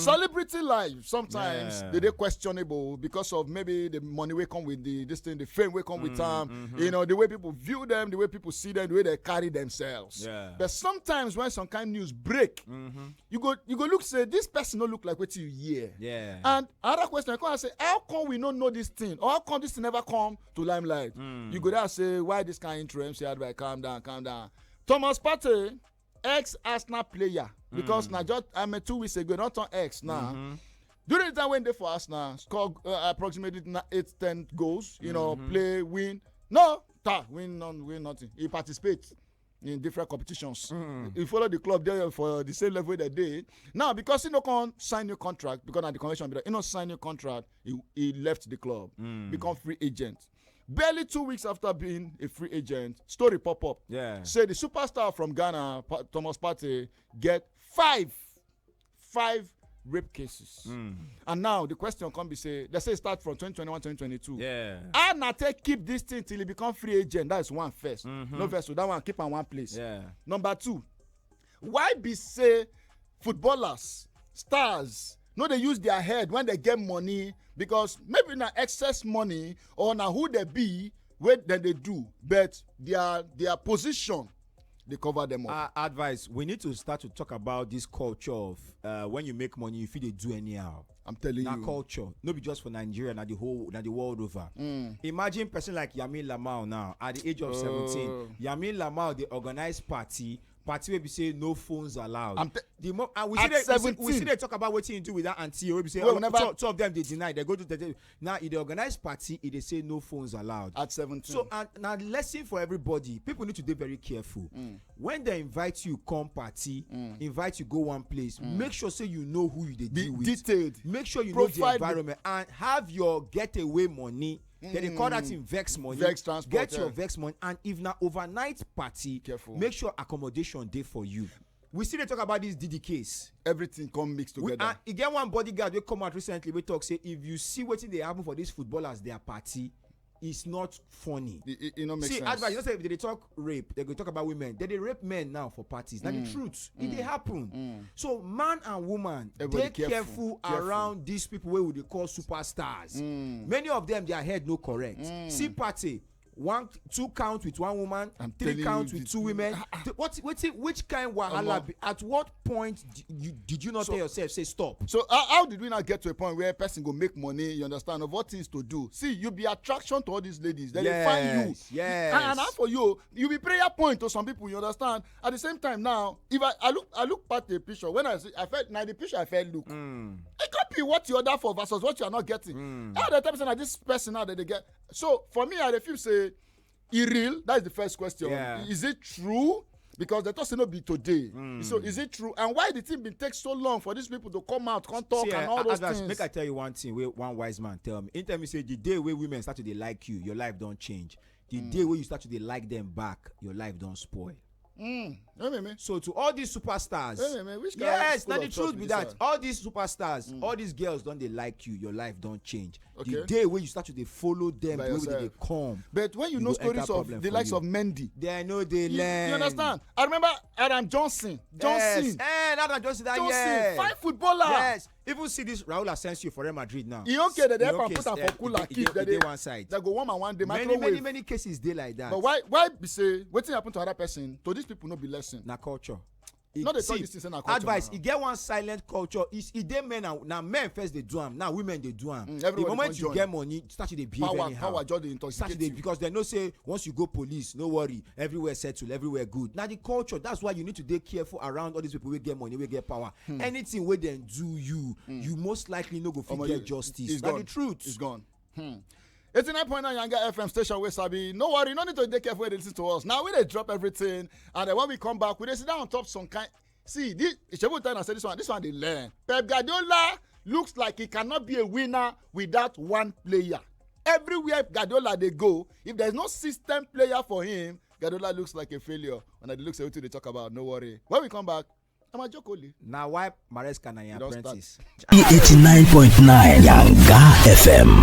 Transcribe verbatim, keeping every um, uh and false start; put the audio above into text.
Celebrity life sometimes, yeah, they dey questionable because of maybe the money wey come with the, this thing, the fame wey come with time, mm-hmm, you know, the way people view them, the way people see them, the way they carry themselves. Yeah. But sometimes when some kind news break, mm-hmm, you go, you go look, say, "This person no look like wetin you hear." Yeah. And another question I come say, "How come we no know this thing? Or how come this thing never come to limelight?" Mm. You go there say, "Why this kind intro?" M C Advice, calm down, calm down. Thomas Partey, ex Arsenal player, because, mm, na just, I mean, two weeks ago, not on X now. Mm-hmm. During the time when they for Arsenal, score, uh, approximately na-, eight, ten goals, you know, mm-hmm, play, win. No, ta, win, none, win nothing. He participate in different competitions. Mm. He follow the club there for the same level that day. Now, because he no can sign new contract, because na the convention be that, he no sign new contract, he, he left the club, mm, become free agent. Barely two weeks after being a free agent, story pop up. Yeah. Say the superstar from Ghana, Pa-, Thomas Partey, get five, five rape cases. Mm. And now the question come be say, they say start from twenty twenty-one, twenty twenty-two. Yeah. How na take keep this thing till he become free agent? That is one first. Mm-hmm. No verse, so that one keep on one place. Yeah. Number two, why be say footballers, stars, no dey use their head when they get money? Because maybe na excess money or na who they be, wey dem dey do, but their, their position dey cover them up. Uh, advice, we need to start to talk about this culture of, uh, when you make money, you fit dey do anyhow. I'm telling you. Na culture, no be just for Nigeria, na the whole, na the world over. Mm. Imagine person like Yamin Lamau now, at the age of seventeen. Oh. Yamin Lamau dey organize party, party wey be say no phones allowed. I'm te- The mo- and we see at they, we see, we see seventeen. They talk about wetin you do with that auntie wey be say, well, oh, whenever two, two of them dey deny, they go to the, now e dey organize party, e dey say no phones allowed. At seventeen. So, and na lesson for everybody. People need to dey very careful. Mm. When they invite you come party, mm, invite you go one place, mm, make sure say you know who you dey deal with. Be detailed. Make sure you know the environment and have your getaway money. They dey call that thing vex money. Vex transport, get your, yeah, vex money, and if na overnight party, careful, make sure accommodation dey for you. We still dey talk about this Diddy case. Everything come mix together. We, uh, e get one bodyguard wey come out recently wey talk say if you see wetin dey happen for these footballers, their party, it's not funny. It, it, it no make sense. See, advice, you know say if they dey talk rape, they go talk about women. They dey rape men now for parties. Na the truth. E dey happen. So man and woman, everybody dey careful, careful around these people wey we dey call superstars. Many of them, their head no correct. See Partey, one, two count with one woman, three count with two women. Th-, what, what, which kind wahala be, at what point d-, you, did you not tell yourself, say, "Stop"? So how, how did we not get to a point where a person go make money, you understand, of what things to do? See, you be attraction to all these ladies. Then they find you. Yes, yes. And, and as for you, you be prayer point to some people, you understand? At the same time now, if I, I look, I look at the picture, when I see, I felt, now the picture I felt look. It could be what you order for versus what you are not getting. How the type of person that this person now that they get. So for me, I dey feel say, e real? That is the first question. Yeah. Is it true? Because they talk say no be today. So is it true? And why the thing been take so long for these people to come out, come talk, see, and eh, all those things? Make I tell you one thing wey one wise man tell me. He tell me say the day wey women start to dey like you, your life don change. The day wey you start to dey like them back, your life don spoil. Mm. Hey, me, me. So to all these superstars, hey, me, me, which kind of, yes, na the truth be that. All these superstars, all these girls don dey like you, your life don change. Okay. The day wey you start to dey follow them, the way they dey come, but when you know stories of the likes of Mendy, they know they learn. You understand? I remember Adam Johnson. Johnson. Yes. Eh, Adam Johnson, that, Johnson, yeah, fine footballer. Yes. Even see this Raul Asensio for Real Madrid now. He okay, they help am put am for cooler, keep the one side. They go warm am one day, many, many, many cases dey like that. But why, why be say wetin happen to other person, to these people no be lesson? Na culture. No dey talk this thing say na culture. Advice, e get one silent culture. Is e dey men and, na men first dey do am, now women dey do am. The moment you get money, start to dey behave anyhow. Power just dey intoxicate you. Because they know say once you go police, no worry, everywhere settle, everywhere good. Na the culture. That's why you need to dey careful around all these people wey get money, wey get power. Anything wey dem do you, you most likely no go fit get justice. Na the truth. It's gone. Hmm. Eighty-nine point nine Yanga F M station wey sabi. No worry, no need to dey careful when they listen to us. Now we dey drop everything, and then when we come back, we dey sit down on top some kind. See, this Ishebu tell us say this one, this one dey learn. Pep Guardiola looks like he cannot be a winner without one player. Everywhere Guardiola dey go, if there's no system player for him, Guardiola looks like a failure. When I dey look say wetin dey talk about, no worry. When we come back, I'm a joke only. Na why Maresca na your apprentice. Eighty-nine point nine Yanga F M.